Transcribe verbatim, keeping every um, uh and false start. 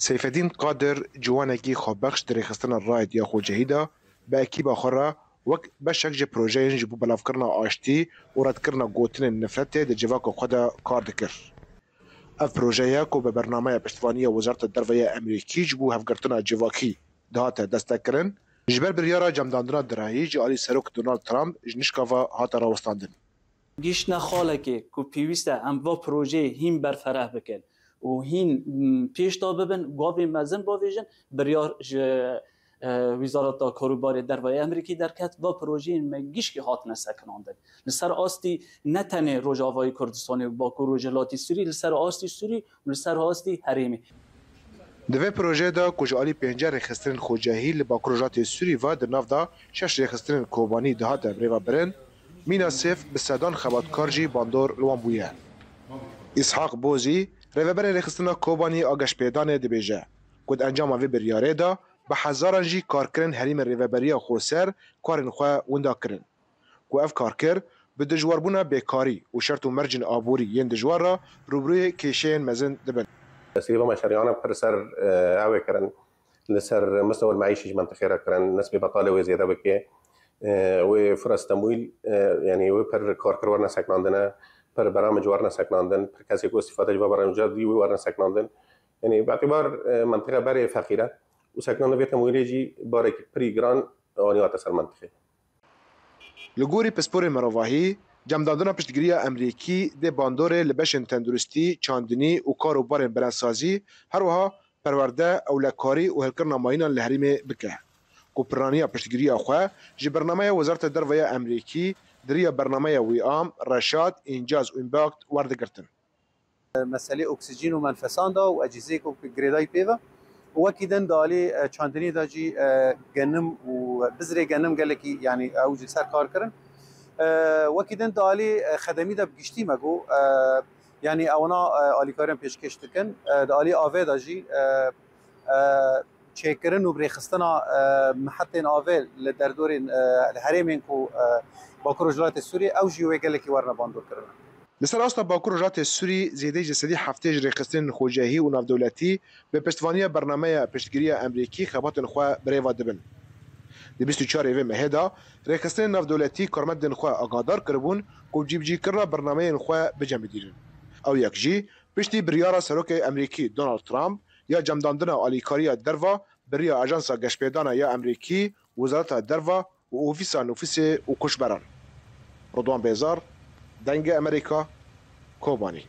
Seyfedîn Qadir ciwanekî xwebexş di rêxistina Rayê ya Xocehî de bi ekîba xwe re wek beşek ji projeyên ji bo belavkirina aştî û redkirina gotinên nifretê di civaka xwe de kar dikir. Ev proje ye ku bi bernameya piştvanî ya Wezareta Derve ya Amerîkî ji bo hevgirtina civakî dihate destekkirin, ji ber biryara cemdandina dirahî ji alî Serok Donald Trump ji nişka ve hate rawestandin. Gihîştine xalekê ku pêwîst e em va projeyê hîn berfereh bikin û hîn, m, pêş de bibin, gavên mezin bavêjin, biryar ji, e, Wizareta Karûbarê Derve ya Amerîkî derket, va projeyên me gişkî hatine sekinandin. Li ser astî ne tenê Rojavayî Kurdistanê û Bakur Rojhilatî Sûrî, li ser astî Sûrî û li ser astî herêmê. Di vê projeyê de ku ji alî pêncî rêxistinên xwecihî li Bakur Rojhilatê Sûrî ve di nav de şeş rêxistinên Kobanî dihate birêvebirin, mîna sêv bi sedan xebatkar jî bandor li wan bûye. Îshaq Bozî, rêveberê rêxistina Kobanî a geşpêdanê dibêje ku di encama vê biryarê de bi hezaran jî karkirin herîmên rêveberiya xweser karên xwe winda kirin. Ku ev karker bi dijwarbûna bêkarî û şert û mercên aborî yên dijwar re rûbirûyê kêşeyên mezin dibin. Tesîrê va meşeriyane pir ser, e, ew ê kirin, li ser mistewel meîşî ji mentiqê re kirin, nisbê betalê wê zêde bike. E, wê fira stemûyî, e, yanî wê pir karker werine seknandine, pir beramij werine seknandin, pir kesê ku îstîfade ji va beramija dî wê werine seknandin. Yanî bi îtibar, e, mentiqe berê feqîr e û seknandina vê temûyîlê jî barekî pirî giran anî hate ser mentiqê. Li gorî pisporên mirovahî, cemdandina piştgiriya Amerîkî dê bandorê li beşên tenduristî, çandinî û kar û barên berensazî, her wiha perwerde, ewlekarî û hilkirina mayînan li herêmê bike. Ku piraniya piştgiriya xwe ji bernameya Wezareta Derve ya Amerîkî di riya bernameya Wîam, Reşad, Încaz û Împakt werdigirtin. Meselê oksîjîn û menfesan de û ecîzeyê ku girêdayî pê ve. Û wekî din di alî, e, çandinî de jî, e, genim û bizrê genim gelekî, yanî ew jî ser kar kirin. E, wekî din di alî, e, xedemî de bi giştî me got, e, yanî ewna, e, alîkariyên pêşkêş dikin. E, di alî avê de jî, e, e, çêkirin û birêxistina, e, mihetên avê li derdorên, e, li herêmên ku, e, Bakur Rojhilatê Sûriyê, ew jî wê gelekî werine bandorkirin. Li ser asta Bakur Rojhilatê Sûrî zêdeyî ji sedî heftê ji rêxistinên xwecihî û navdewletî bi piştvaniya bernameya piştgiriya Amerîkî xebatên xwe birêve dibin. Di bîst û çarê vê mehê de rêxistinên navdewletî karmendên xwe agahdar kiribûn ku cîbicîkirina bernameyên xwe bicemidînin. Ew yek jî piştî biryara Serokê Amerîkî Donald Trump ya cemdandina alîkariya derva bi riya Ajansa Geşpêdana ya Amerîkî, Wezareta Derva û Ofîsa Nûfusê û Koçberan. Ridwan Bêzar, Dengê Amerîka, Kobanî.